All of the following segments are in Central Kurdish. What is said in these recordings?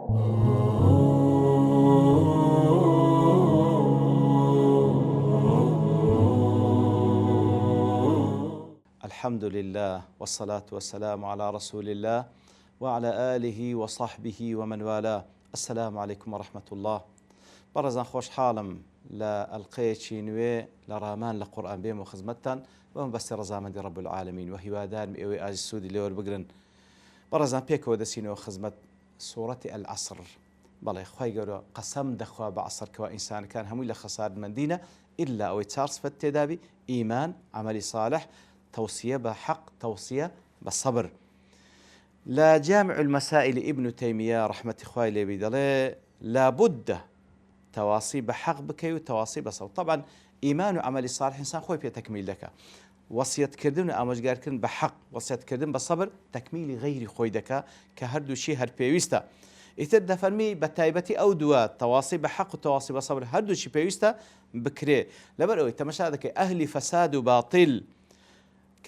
الحمد للە والصلاة والسلام علی رسول اللە وعلی آله وصحبه ومن والاه السلام علیکم ورحمة اللە بەڕێزان خۆشحاڵم لە ئەلقەیەکی نوێ لە ڕامان لە قورئان بێمەوە خزمەتتان بە مەبەستی ڕەزامەندی رب العالمین وە هیوادارم ئێوەی ئازیز سوودی لێوەربگرن بەڕێزان پێکەوە دەچینەوە خزمەت سوڕەتی العصر بەڵێ خوای گەورە قەسەم دەخوا بە عەسر کەوا ئینسانەکان هەمووی لە خەسارمەندینە ئیلا ئەوەی چار سفەت تێدابی ئیمان عەمەلی ساڵح تەوسیە بە حەق تەوسیە بە سەبر لە جامع المسائل ابن تەیمیە ڕەحمەتی خوای لێبی دەڵێ لابد تەواسی بە حەق بکەی و تەواسی بە سەبر طبعا ئیمان و عەمەلی ساڵح ئینسان خۆی پێ تەکمیل دەکا وەسیەت کردن و ئامۆژگار کردن بە حەق، وەسیەت کردن بە سەبر تەکمیلی غەیری خۆی دەکا کە هەردووکی هەر پێویستە. ئیتر دەفەرمی بە تایبەتی ئەو دووە، تەواسی بە حەق و تەواسی بە سەبر هەردووکی پێویستە بکرێ. لەبەر ئەوەی تەمەشا دەکەی ئەهلی فەساد و باتیل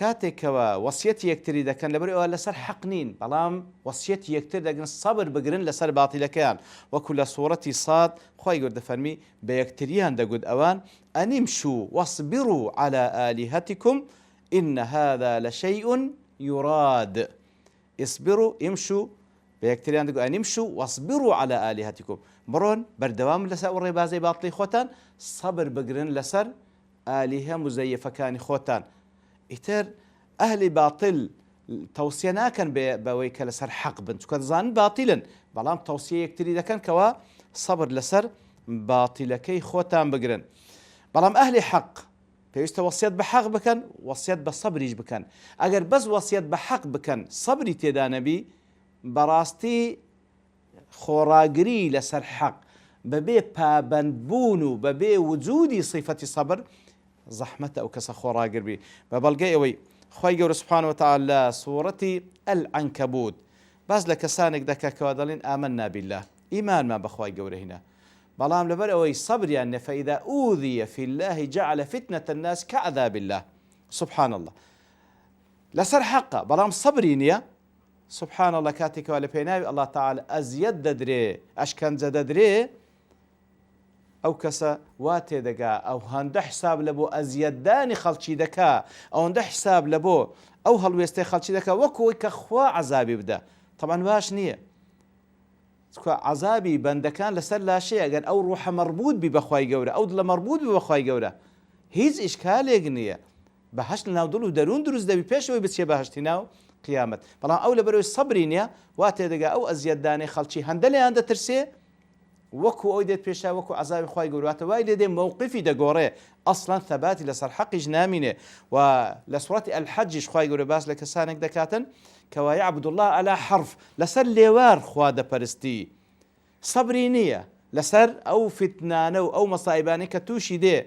کاتێک کەوا وەسیەتی یەکتری دەکەن لەبەر ئەوە لەسەر حەق نین بەڵام وەسیەتی یەکتر دەگرن سەبر بگرن لەسەر باتیلەکەیان وەکو لە سوڕەتی صاد خوای گەورە دەفەرمی بە یەکتریان دەگوت ئەوان ان امشوا واصبروا علی آلهتکم ان هذا لشیء یراد اصبروا امشوا بە یەکتریان دەگوت ان امشوا واصبروا علی آلهتکم بڕۆن بەردەوام لەسەر ئەو ڕێبازەی باتڵی خۆتان سەبر بگرن لەسەر ئالیهە موزەیەفەکانی خۆتان ئیتر ئەهلی باتل تەوسیە ناکەن بەوەی کە لەسەر حەق بن چونکە دەزانن باتیلن بەڵام تەوسیە یەکتری دەکەن کەوا سەبر لەسەر باتیلەکەی خۆتان بگرن بەڵام ئەهلی حەق پێویستە وەسیەت بە حەق بکەن وەسیەت بە سەبریش بکەن ئەگەر بەس وەسیەت بە حەق بکەن سەبری تێدا نەبی بەڕاستی خۆڕاگری لەسەر حەق بەبێ پابەندبوون و بەبێ وجودی سیفەتی سەبر زەحمەتە ئەو کەسە خۆڕاگر بی بە بەڵگەی ئەوەی خوای گەورە سبحانە وتعالی لە سوڕەتی العنکبوت باس لە کەسانێک دەکا کەوا دەڵێن آمنا باللە ئیمانمان بە خوای گەورە هینا بەڵام لەبەر ئەوەی سەبریان نیە فاذا اوذی فی اللە جعل فتنة الناس كعذاب اللە سبحان اللە لەسەر حەقە بەڵام سەبری نیە سبحان اللە کاتێک کەوا لە پێناوی اللە تعالی ئەزیەت دەدرێ ئەشکەنجە دەدرێ ئەو کەسە وا تێدەگا ئەوهەندە حساب لە بۆ ئەزیەتدانی خەڵکی دەکا ئەوەندە حساب لە بۆ ئەو هەڵوێستەی خەڵکی دەکا وەکو ئەوەی کە خوا عەزابی بدا تەبعەن واش نییە چونکە عەزابی بەندەکان لەسەر لاشەیە ئەگەر ئەو ڕوحە مەڕبوت بی بەخوای گەورە ئەو دڵە مەڕبوت بی بەخوای گەورە هیچ ئیشکالێک نییە بەهەشت لەناو دڵ و دەروون دروست دەبی پێش ئەوەی بچیە بەهەشتی ناو قیامەت بەڵام ئەو لەبەرئەوەی سەبری نیە وا تێدەگا ئەو ئەزیەتدانەی خەڵکی هەندە لێیان دەترسێ وەکو ئەوی دێت پێشا وەکو عەزابی خوای گەورە واتە وای لێدێ مەوقفی دەگۆڕێ ئەسڵەن ثەباتی لەسەر حەقیش نامینێ و لە سوڕەتی الحجیش خوای گەورە باس لە کەسانێک دەکاتن کەوا یعبد الله علی حرف لەسەر لێوار خوا دەپەرستی سەبری نییە لەسەر ئەو فیتنانە و ئەو مەسائیبانەی کە تووشی دێ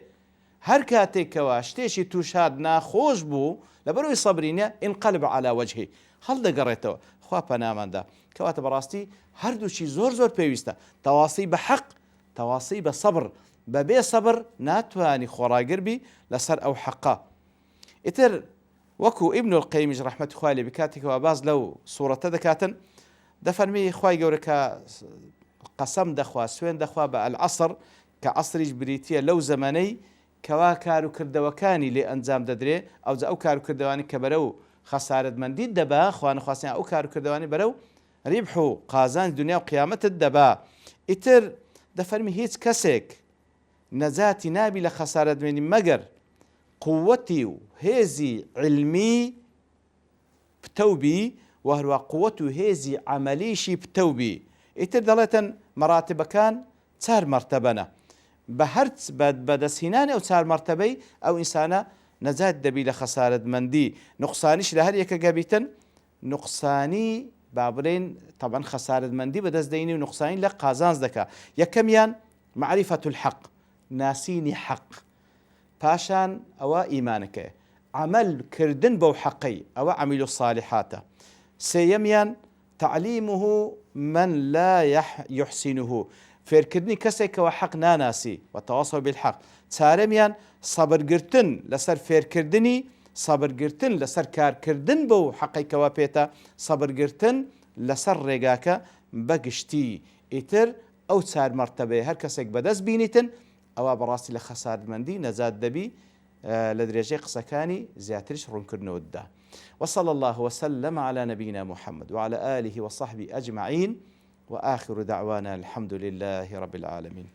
هەر کاتێک کەوا شتێکی تووش هات ناخۆش بوو لەبەرئەوەی سەبری نیە انقلب علی وجهه هەڵدەگەڕێتەوە خوا پەنامان دا کەواتە بەڕاستی هەردووکی زۆر زۆر پێویستە تەواسی بە حەق تەواسی بە سەبر بەبێ سەبر ناتوانی خۆڕاگر بی لەسەر ئەو حەقە ئیتر وەکو ابن القیمیش ڕەحمەتی خوای لێ بی کاتێک کەوا باس لەو سوڕەتە دەکاتن دەفەرمی خوای گەورە کە قەسەم دەخوا سوێن دەخوا بە العصر کە عەسریش بریتیە لەو زەمەنەی کەوا کار و کردەوەکانی لێ ئەنجام دەدرێ ئەوجا ئەو کار و کردەوانەی کە بەرەو خەسارەتمەندیت دەبا خوا نەخواستە ئەو کار و کردەوانەی بەرەو ریبح و قازانج دنیا و قیامەتت دەبا ئیتر دەفەرمی هیچ کەسێک نەجاتی نابی لە خەسارەتمەندی مەگەر قوەتی و هێزی عیلمی پتەو بی و هەروا قوت و هێزی عەمەلیشی پتەو بی ئیتر دەڵێتن مەراتبەکان چار مەرتەبەنە بە هەر بە بەدەستهینانی ئەو چار مەرتەبەی ئەو ئینسانە نەجات دەبی لە خەسارەتمەندی نوقسانیش لە هەر یەکەک هەبیتن نوقسانی با بڵێین تەبعەن خەسارەتمەندی بەدەست دەینی و نوقسانی لە قازانج دەکا یەکەمیان معرفة الحق ناسینی حەق پاشان ئەوە ئیمانەکەیە عەمەل کردن بەو حەقەی ئەوە عملوا الصالحاتە سێیەمیان تعلیمه من لا یحسنه فێرکردنی کەسێک کەوا حەق ناناسی، وتواصوا بالحق، چارەمیان سەبرگرتن لەسەر فێرکردنی، سەبرگرتن لەسەر کارکردن بەو حەقەی کەوا پێتە، سەبرگرتن لەسەر ڕێگاکە. بە گشتی، ئیتر ئەو چار مەرتەبەیە هەر کەسێک بەدەست بینیتن ئەوا بەڕاستی لە خەسارمەندی نەجات دەبی، لە درێژەی قسەکانی زیاتریش ڕوونکردنەوە ددا. وصلی اللە وسلم علی نبینا محمد وعلی آله وصحبه اجمعین وآخر دعوانا الحمد لله رب العالمین.